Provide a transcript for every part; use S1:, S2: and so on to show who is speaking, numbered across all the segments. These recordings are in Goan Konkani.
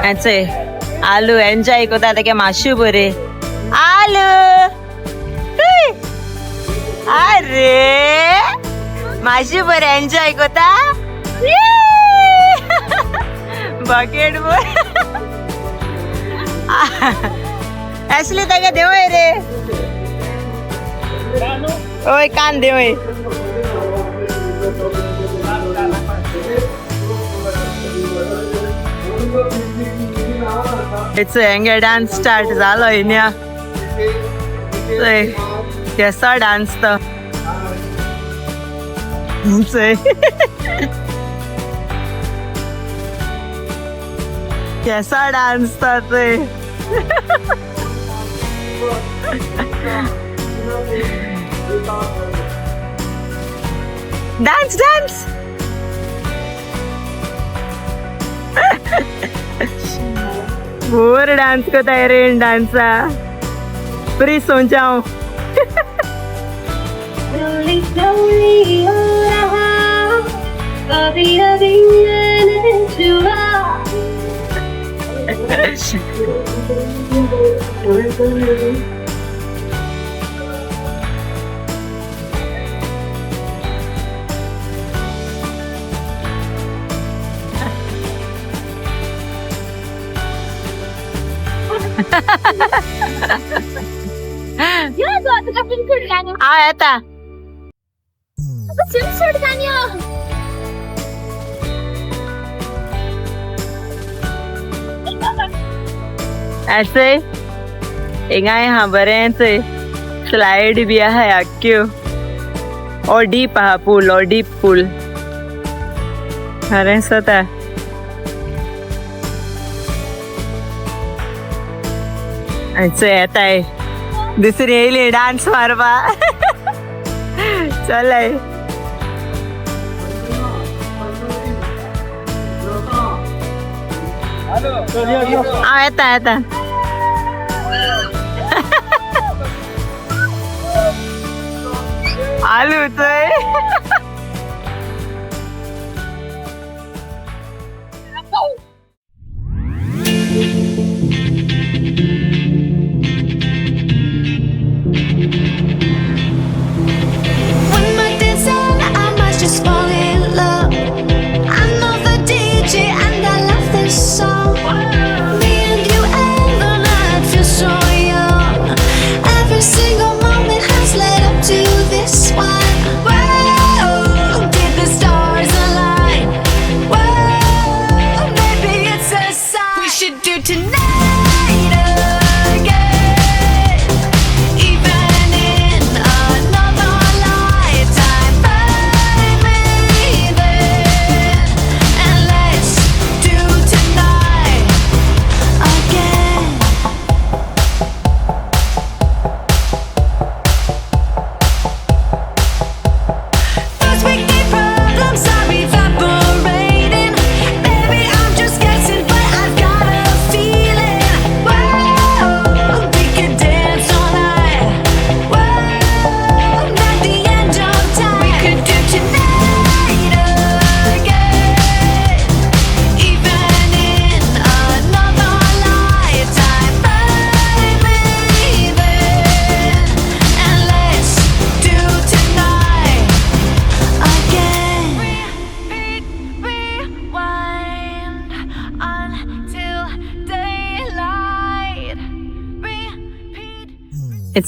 S1: आचे आलू एन्जॉय करता तेगे मातशें बरें आलू. अरे मातशें बरें एन्जॉय करता बकेट असली ताका देवय रे. ओय कान देवय. हेंगे डान्स स्टार्ट जालो हिन्या. केसो डान्स तो. केसो डान्स तो ते. Dance dance. Bore dance करता रेन डांसा फ्री सोचाओ. येता. असे हिंगाय हा बरेंच स्लायड बी आहा आख्यो. ओ डीप आहा पूल, ओ डीप पूल बरें जाता. येताय दुसरी येयली डान्स मारपा. चलय हांव येता येता. आलू चोय.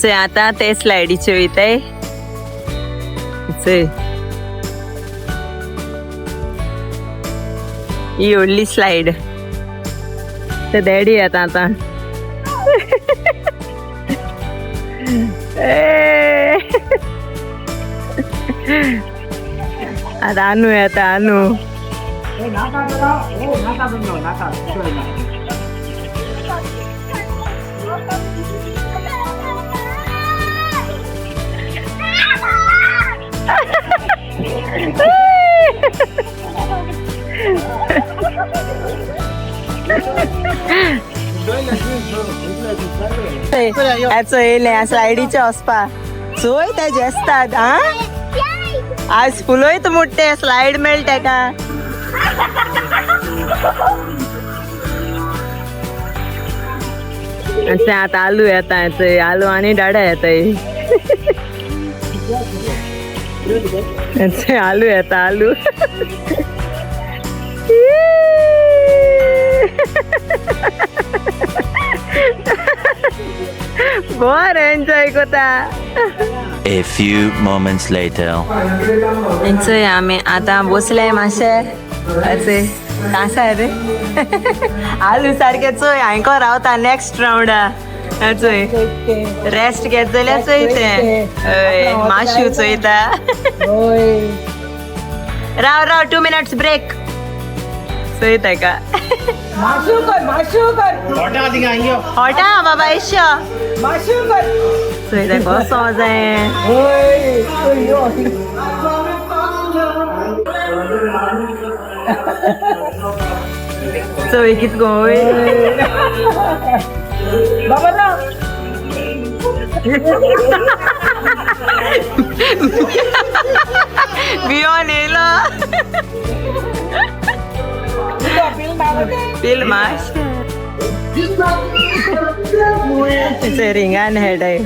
S1: आता ते स्लायडीचे वयताय. ही व्हडली स्लायड. ते डॅडी येता आतां. आतां आनू येता आनू. हेचो येयलें स्लायडीचे वचपा चोय ते जेसतात. आ आज फुलोयत मोठे स्लायड मेळटा का. आता आलू येता, आलू आणि डाडा येता. आलू येता आलू. बर एन्जॉय कोता.
S2: A few moments later.
S1: चोय आमी आतां बसले मातशे अशे कासा रे आलू सारखे. चोय हांयको रावता नेक्स्ट रावंडा. चोय रेस्ट घेत जाल्यार चोय तें. हय माशू चोयता. राव राव 2 मिनट्स ब्रेक. चोय तेका हॉटा बाबा इश्यो. चोय तेका कसो जाय. चोय कित गोय. भियोन येयलो पील माश रिंगान हेडाय.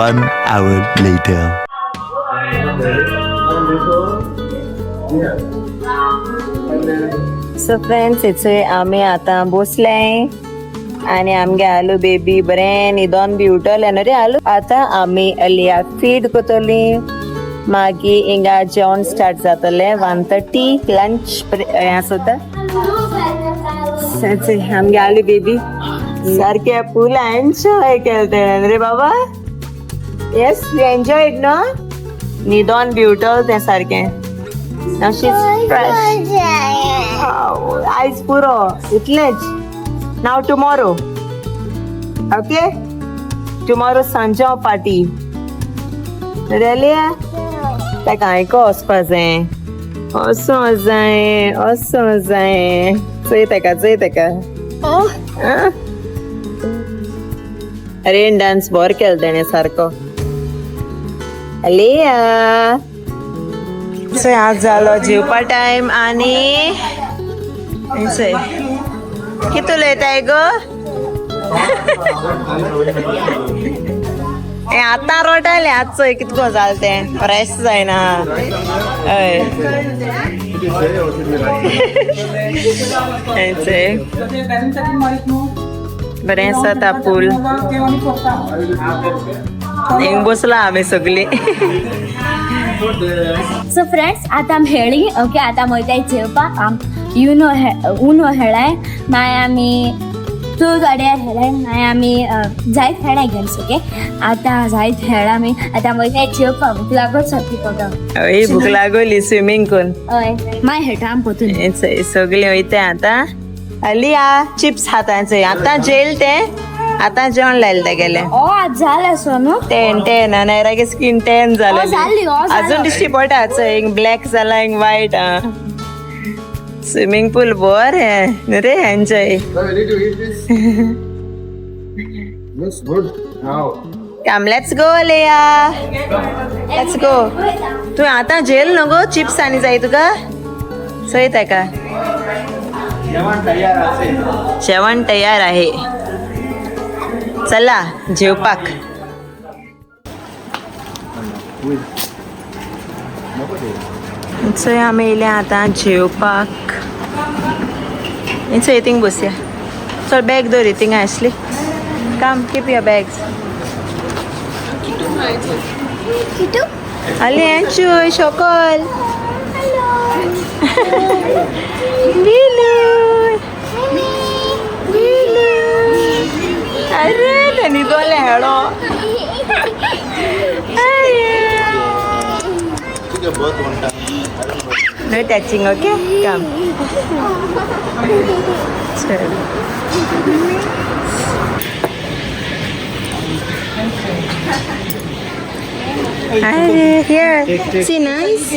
S2: One hour later.
S1: So friends, इथे आमी आतां बसले आणि आमगे आलू बेबी बरें न्हिदोन बी उठलें न्हू रे आलू. आतां आमी अलिया फीड करतली. मागीर हिंगा जेवण स्टार्ट जातलें 1:30 लंच हें आसता. आमगे आलू बेबी सारके फूल एन्जॉय केलें तेणें रे बाबा. येस you enjoy it न्हू. न्हिदोन बी उठल तें सारकें. Now she's fresh. आयज पुरो इतलेंच. Now tomorrow. Okay? Tomorrow Sanjao party. Really? ताका आयको वचपा जाय, वचों जाय, वचों जाय. चोय ताका, चोय ताका. रेन डान्स बोर केलो तेणें सारको. अलिया चोय आज जालो जेवपा टायम. आनी चोय कित उलयताय गो. हें आतां रोटायलें. आज चोय कितको जालें तें फ्रेश जायना. हय चोय बरें आसा तापूल. हिंग बसला आमी सगळीं.
S3: सो फ्रेंड्स, आतां आमी खेळ्ळी. ओके, आतां आमी वयताय जेवपाक. युनो उनो खेळ्ळाय, मागीर आमी ट्रूथ ऑर डेअर खेळ्ळाय, मागीर आमी जायत खेळ्ळाय गेम्स. ओके, आतां जायत खेळ्ळा आमी. आतां वयताय जेवपाक. भूक लागोच सारकी पडटा.
S1: हय भूक लागोली स्विमींग करून.
S3: हय मागीर खेळटा आमी पोतून.
S1: सगळीं वयताय आतां. अलिया चिप्स खाता. चोय आतां जेल तें आतां जेवण लायलें तेगेलें.
S3: ओ आज जालें सो न्हू.
S1: टेन टेन नायरागे स्किन टेन
S3: ओ, जाली, ओ, जालो.
S1: अजून दिश्टी पडटा. चोय एक ब्लॅक जाला, एक वायट. स्विमींग पूल बरें न्हू रे. Enjoy.
S4: Ready to eat this? Looks good. Now.
S1: Come, let's go, Leah. Let's go. तू आतां जेल न्हू गो. चिप्स आनी जाय तुका. चोय ताका जेवण तयार आहे. चला जेवपाक. सो आमी येयले आतां जेवपाक. चोय थिंग बसया. चल बॅग दवर थिंगा आसली. Come keep your bags. Ali enjoy Shokol. Bilu. Bilu. अरे तेनी तो Ledo. No touching, okay? Come. Chalo. Arey, here. See, nice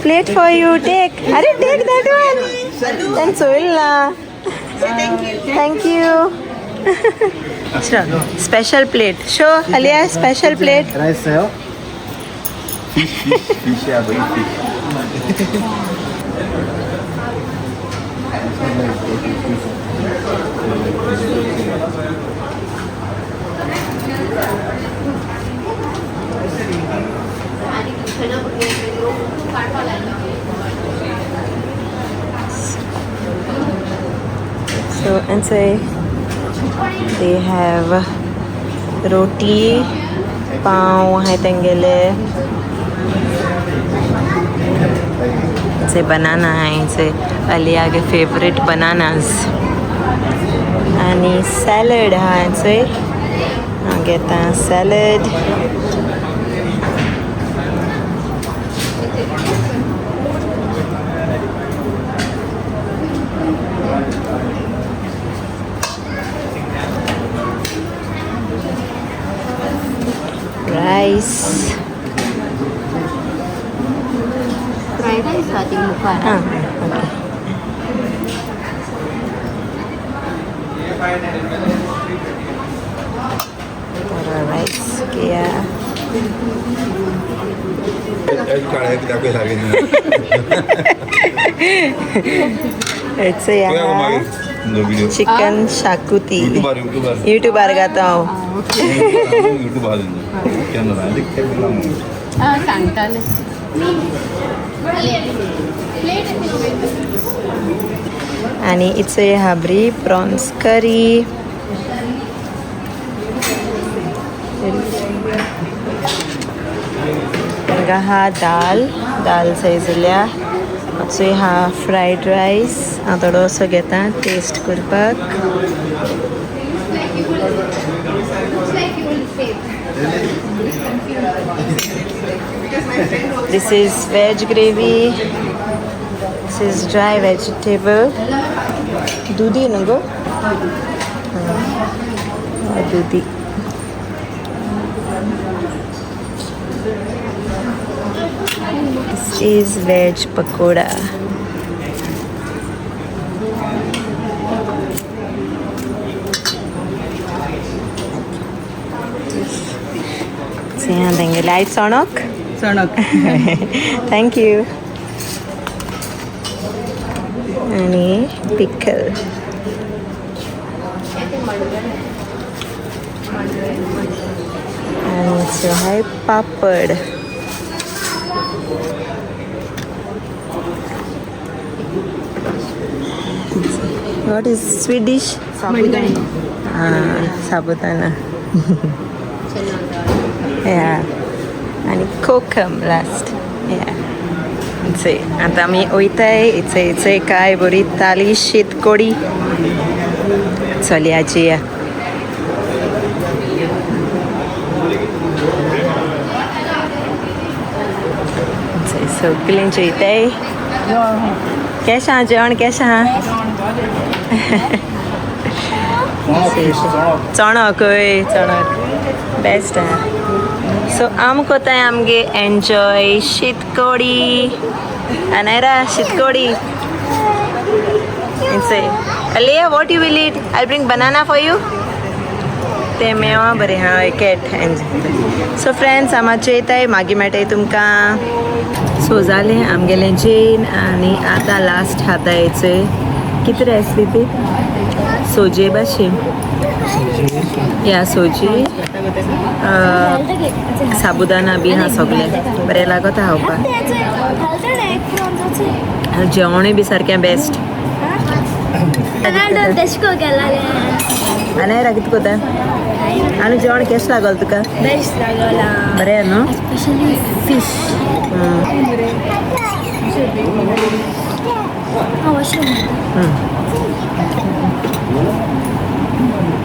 S1: plate for you. Take. Arey, take that one. Then soil. Thank you. Thank you. Special plate. Show, Alia, special plate.
S4: Rice hai. Fish, fish, fish ya, bhai fish.
S1: So and say they have roti, pav hai tengele. Se banana Hai Se Alia K favourite bananas आणि सॅलड हा से घेता सॅलड. राईस.
S3: फ्राईड राईस हा ती मुखार.
S1: Ah, okay. Rice kaya. It's a chicken xacuti. YouTuber गाता हूँ.
S3: सांगताले.
S1: आणि it's a हाबरी प्रॉन्स करी. हा दाल दाल सायजल्या. मातसो हा फ्रायड रायस हांव थोडोसो घेता टेस्ट करपाक. This is veg gravy. This is dry vegetable. Dudi no go? Dudi. This is veg pakoda. Light sonok?
S5: Sonok.
S1: Thank you. आणि पिकल. आणि आहे पापड. What is sweet dish?
S5: Sabudana.
S1: Sabudana. Yeah. आणि कोकम लास्ट. या आता आमी वयताय. इथे इथे काय बरी ताली शीत कोडी चलया जेया. सगळीं जेयताय. केशें आहा जेवण? केशें आहा? चणक. हय चणक बेस्ट आहा. सो आम कोताय आमगे enjoy शीतकोडी. Anaira sheetkodi. Aliya, what you will eat? I bring banana for you. ते मेवा बरें हा कॅट. सो फ्रेंड्स आम जेयताय मागीर मेळटाय तुमकां. सो जालें आमगेलें जेन आनी आतां लास्ट खाता येचय. कितें आसली ती? सोजे भाशेन. या सोजी. साबुदाणा बी आहा सगळें बरें लागता खावपाक. जेवणूय बी सारकें बेस्ट. आनी कितें कोता आनी जेवण केशें लागल तुका?
S3: बेस्ट लागला.
S1: बरें न्हू?
S3: Specially fish.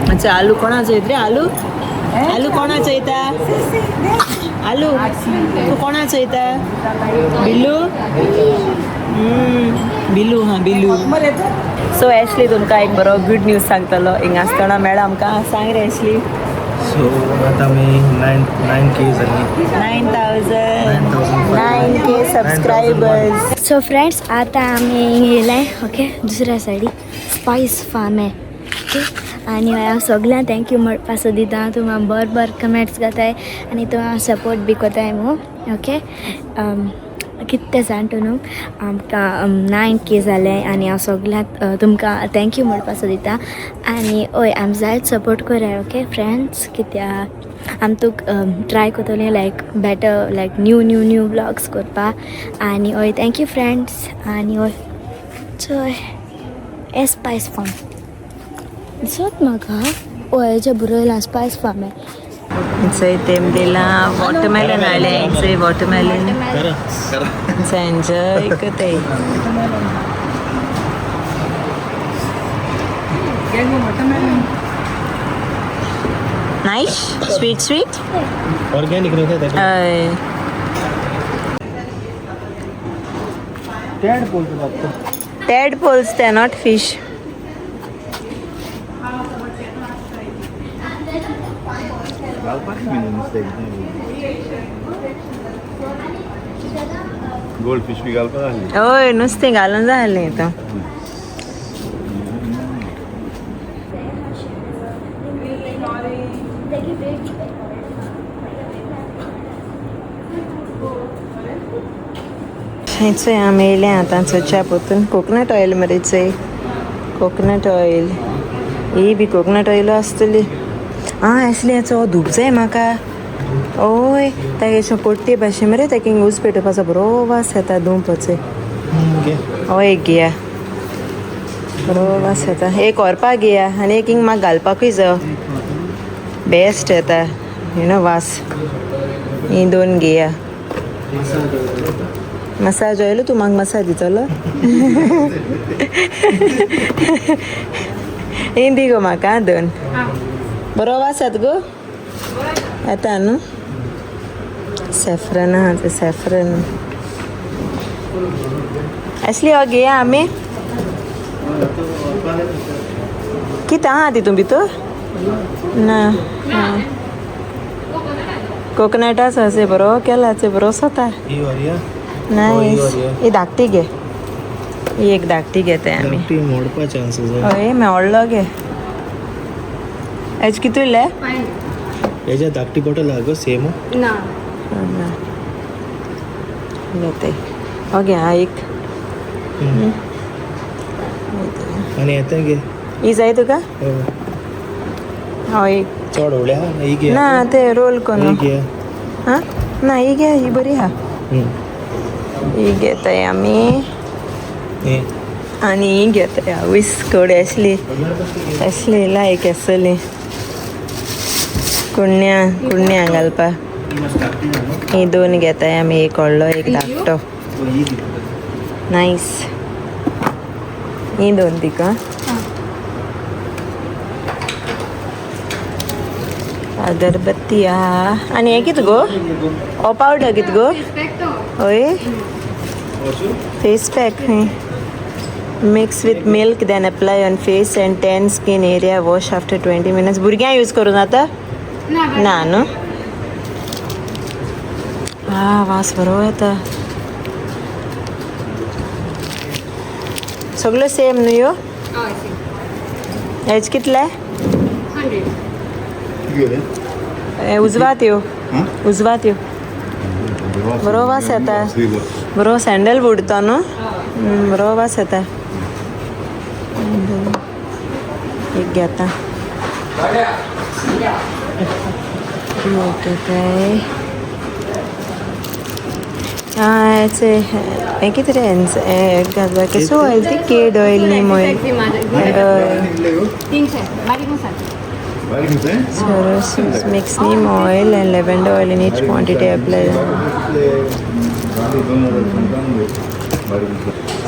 S1: अच्छा आलू कोणाचो येत रे? आलू आलू कोणाचो येता? आलू तूं कोणाचो येता? बिल्लू. बिलू हां बिलू. सो एशली तुमकां एक बरो गुड न्यूज सांगतलो. हिंगा आसतना मेळ्ळा आमकां. सांग रे एशली.
S6: सो आता आमी 9K जाली.
S1: 9,000 9K subscribers.
S3: So friends आतां आमी येयले ओके दुसऱ्या सायडी स्पायस फार्म आहे ओके. आनी हांव सगळ्यांक thank you म्हणपा सोदिता. तुमी बरें बरें कमेंट्स घाताय आनी तुमी सपोर्ट बी कोताय मू ओके. कितें तें जाणटा न्हू आमकां 9K जालें आनी हांव सगळ्यांक तुमकां thank you म्हणपा सोदिता. आनी हय आम जायत सपोर्ट कराय ओके फ्रेंड्स, कित्याक आम तुक ट्राय करतली like better like new new new vlogs करपा. आनी हय thank you friends. आनी हय चोय हे स्पायस फार्म दिसत म्हाका. हय हेजे बरयलां स्पायस फार्म हें.
S1: चोय तेम दिलां वॉटरमेलन हाडलें. चोय वॉटरमेलन एन्जॉय कोताय. Nice sweet sweet
S6: organic न्हू तें.
S1: हय.
S6: टॅड पोल लागतो.
S1: Tadpoles ते not fish.
S4: घालपाक नुस्तें गोल्ड फिश बी घालपाक आसली.
S1: हय नुस्तें घालून जाय आसलें हितून. चोय आमी येयले आतां चोच्या पोतून कोकोनट ऑयल मरे. चोय कोकोनट ऑयल ही बी कोकोनट ऑयल आसतली. आं एसली चो धूप जाय म्हाका. ओय ताका अशें कोट्टे भाशेन मरे ताका ऊस पेटोवपाचो बरो वास येता धूप. चोय हय एक घेया बरो वास येता. एक व्हरपाक घेया आनी एक हिंग म्हाका घालपाकूय जायो. बेस्ट येता you know वास. ही दोन घेया. मसाज ऑयल तूं म्हाका मसाज दितलो? ही दी गो म्हाका दोन. बरो वास येता गो येता न्हू. सॅफ्रन आहा ते सॅफ्रन असली हो घेया आमी. कितें आहा तितून भितर? ना कोकोनटाचो अशें बरो केला बरो सोता. नायस. ही धाकटी घे. ही एक धाकटी घेताय आमी.
S6: मोडपा चान्सीस.
S1: हय व्हडलो घे. हेज कितू इल्ले?
S6: हेज्या धाकटी बॉटल आहा गो सेम.
S1: ना घेताय. ओके हा एक.
S6: आनी येता घे.
S1: ही जाय तुका? हय एक.
S6: चड व्हडले आहा ही घे.
S1: ना ते रोल करून.
S6: घे.
S1: हां ना ही घे ही बरी आहा. ही घेताय आमी आनी ही घेताय. आवयस कोड आसली आसली लायक आसली कुण्ण्या कुण्ण्या घालपा. ही दोन घेताय आमी. एक व्हडलो एक धाकटो. नायस. ही दोन तिका. अगरबत्ती आहा. आनी हें कितें गो? हो पावडर कितें गो? हय face pack. Mix with milk then apply on face and tan skin area. Wash after 20 minutes. भुरग्यांक यूज करूं जाता ना न्हू? आ वास बरो येता. सगळ्यो सेम न्हू ह्यो? हेज कितले? उजवात ह्यो. उजवात ह्यो. बरो वास येता. बरो सँडलवूड तो न्हू? बरो वास येता. एक घेता. एक घेताय. आं, हें कितें रे, हें घालता केसो ऑयल ती, केड oil, Neem oil. Mix neem oil and lavender oil in each quantity apply.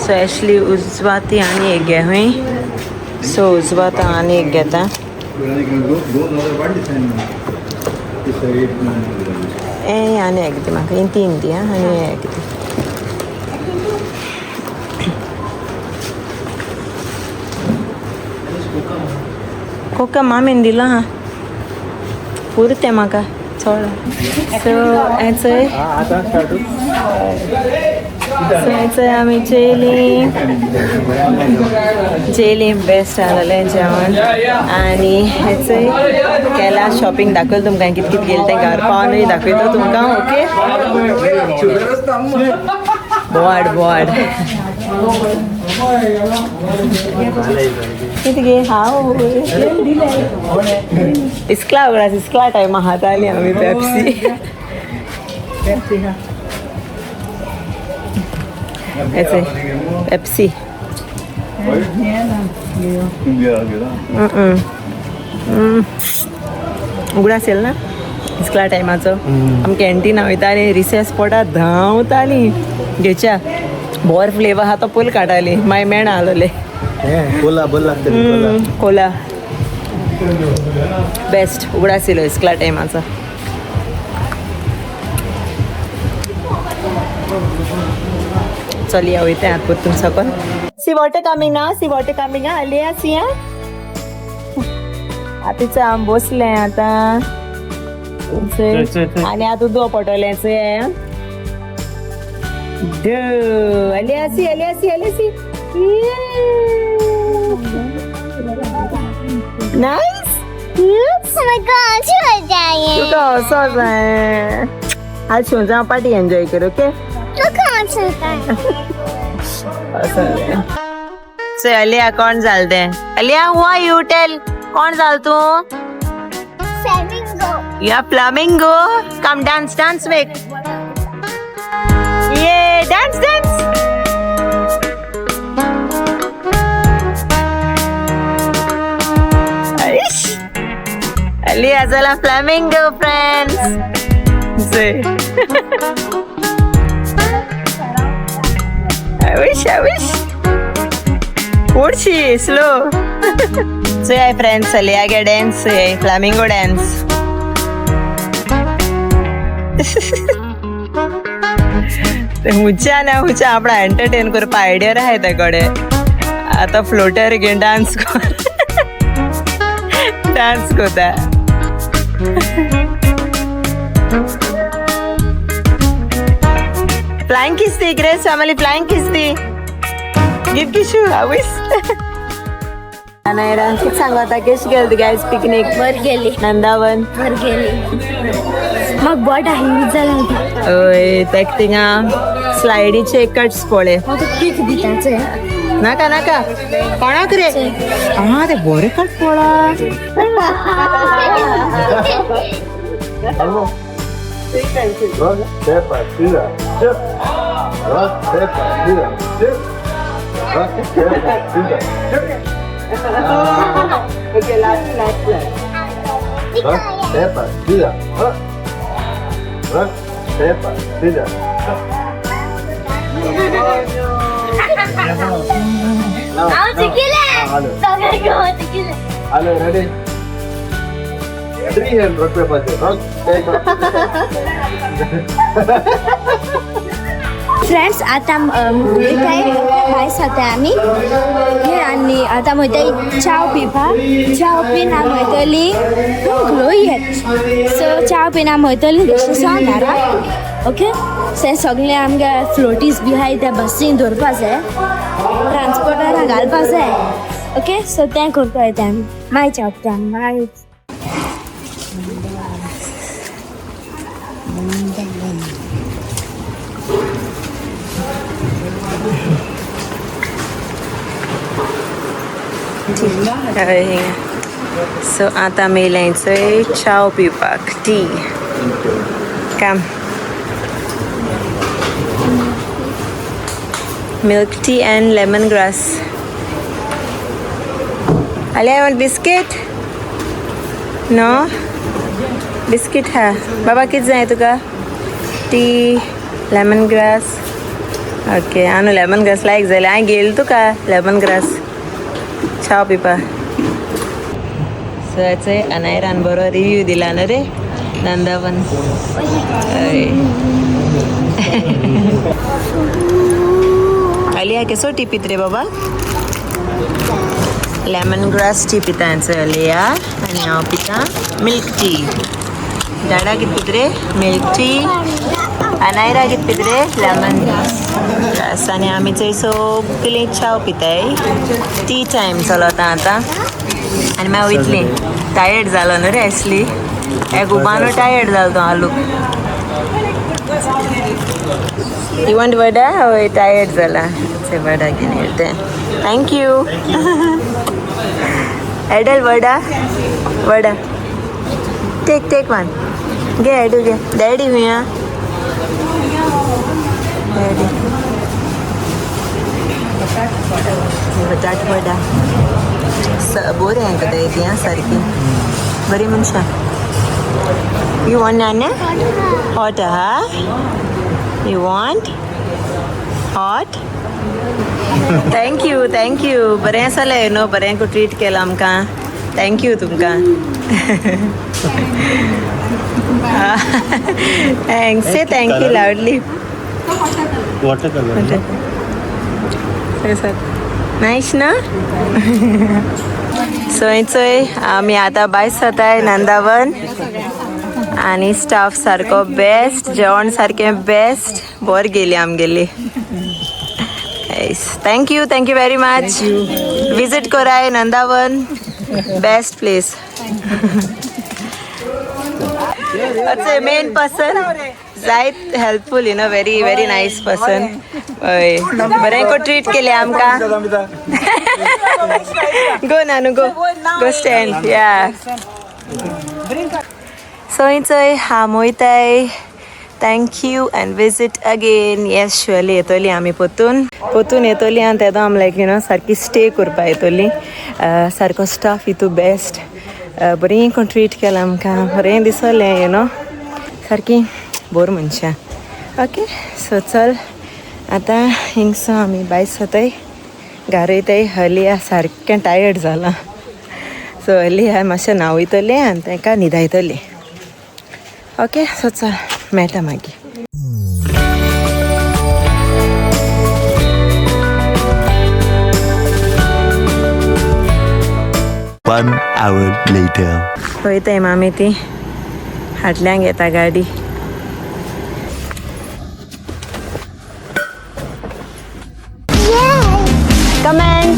S1: So Ashley उजवाती आनी एक घे खंय. सो उजवात आनी एक घेता. ए आनी एक दी म्हाका, ही तीन दी. आं, आनी एक दी. कोका मामीन दिला हा, पुरतें म्हाका चड. सो हें चोय आमी जेली जेली, बेस्ट जालें जेवण. आनी हें चोय केला शॉपिंग, दाखयलें तुमकां कितें कितें गेलें तें. घर पावनूय दाखयता तुमकां. ओके, बोवाड बोवाड कितें गे हांव इस्कला उगडास, इस्कला टायमा खाताली आमी पेप्सी. ऐसे पेप्सी. उगडास येयल ना इस्कला टायमाचो, आमी कॅन्टीना वयताली, रिसेस पडा धांवताली घेच्या, बोर फ्लेवर आहा तो पोल काडटाली, मागीर मेणा आसलोले.
S6: कोला बरं लागतं.
S1: कोला बेस्ट. उगडास येयलो इस्कला टायमाचो. चल या, वयता आतां परतून सकल. सी वॉटर कमींग ना, सी वॉटर कमींग. आं, आलिया, सी. आं, आतां आम बसलें आतां आनी आतां उदक पडटलें चोय. Alia, see, Alia, see, Alia, see. Nice.
S3: Oh my God, जाए.
S1: तुका वचों जाय. आज शिवजा पार्टी एन्जॉय कर. ओके. चोय अलिया, कोण जाल तें? अलिया, who are you? Tell, कोण जाल तूं?
S3: Flamingo.
S1: You are flamingo. Come dance, dance make. ये डांस डांस. अलिया झाला flamingo friends. I wish, I wish. उडशी स्लो. चोय फ्रेंड्स, अलिया गे डांस, फ्लॅमिंगो डांस. हुच्या ना हुच्या आपणा एंटरटेन करपा आयडिया आहाय ते कडेन. आतां फ्लोटर घेवन डांस कर, डांस करता. फ्लाइंग किस दी ग्रेस फैमिली, फ्लाइंग किस दी. गिव किशू हावीस. नायरा, कित सांगता, कशी गेली गायज पिकनीक?
S3: वर गेली.
S1: नंदावन.
S3: वर गेली, मग बोट यूज जाला.
S1: हय, तेक थिंगा स्लायडीचे कट्स पळय.
S3: म्हाका पीक दिताचे.
S1: नाका नाका, कोणाक रे? आं, ते बरे कट पळा.
S4: Rock, paper, scissors, shoot. Rock, paper, scissors, shoot. Rock, paper, scissors, shoot.
S1: Okay, last last.
S4: Rock, paper, scissors, rock. Rock, paper, scissors.
S3: हांव जिखिलें. सगळ्यांक हांव जिखिलें.
S4: Hello, ready? Three hand rock, paper, scissors. Rock, paper.
S3: Friends, आतां वयताय भायर सरताय आमी हे आनी आतां वयताय च्याव पिवपाक. च्याव पीन आमी वयतली ग्लो येत. सो च्याव पीन आमी वयतली तशें घरा. ओके, से सगळे आमगे फ्लोटीज बी आहाय त्या बसीन दवरपा जाय, ट्रान्सपोर्टार घालपा जाय. ओके, सो तें करपा वयता आमी. मागीर च्याव पिता आमी मागीर.
S1: हय, हिंगा. सो आतां आमी येयल्या चोय च्याव पिवपाक, T. Come, milk tea and lemon grass. Alia, I want biscuit. No? Biscuit हा. बाबा कितें जाय तुका? Tea, lemon grass. Okay, हांव लेमन ग्रास लायक जालें. हांवें घेयलें तुका लेमन ग्रास च्याव पिवपा. सो चोय अनायरान बरो रिव्यू दिला न्हू रे नंदावन. हय. अलिया केसो टी पित रे बाबा? लेमन ग्रास टी पिता अलिया आनी हांव पिता मिल्क टी. डाडा कितें पित रे? Milk tea. Anaira कितें पित रे? Lemon grass. आनी आमी चोय सगळीं च्याव पिताय. टी टायम चलता आतां आनी मागीर वयतलीं. टायर्ड जालो न्हू रे एसली, एक उबानो टायर्ड जालो तो आलू. You want vada? हय, टायर्ड जाला. वडा घेवन येता. Thank you. Adele vada, vada take, take one. घे एडू घे. डॅडी हुया, डॅडी बटाट वडा बोरें हांकां ते ती सारकी बरी मनशां. You want Nana? Hot हा? You want hot? Thank you, thank you. बरें जालें न्हू, बरें ट्रीट केलां आमकां. Thank you तुमकां. Thanks. Say thank you loudly.
S6: Water colour.
S1: Nice ना? सोय चोय आमी आतां भायर सरताय नंदावन आनी स्टाफ सारको बेस्ट, जेवण सारकें बेस्ट. बोर गेली आमगेली. Thank you, thank you very much. Visit कराय नंदावन, best place. That's main person, जायत helpful, you know, very very nice person. हय, बरें को ट्रीट केलें आमकां. गो नानू, गो गो स्टँड. या सोय चोय हांव वयताय. Thank you and visit again. Yes, surely येतली आमी पोतून पोतून येतली आनी तेदो आमी लायक you know सारकी स्टे करपा येतली. सारको स्टाफ हितू बेस्ट, बरें कोण ट्रीट केलां आमकां, बरें दिसलें you know, सारकी बोर मनशां. ओके, सो चल आतां हिंगसो आमी भायर सरताय, घार वयताय. हलिया सारकें टायर्ड जालां. सो हलिया मातशें न्हांवयतलें आनी तांकां न्हिदायतलें. ओके, सो चल मेळटा मागीर.
S2: 1 hour later.
S1: वयताय मामी, ती हाटल्यांक येता गाडी. Comment,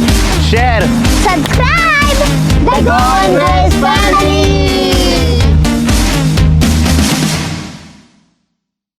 S2: share,
S3: subscribe. The Goan Girls Family.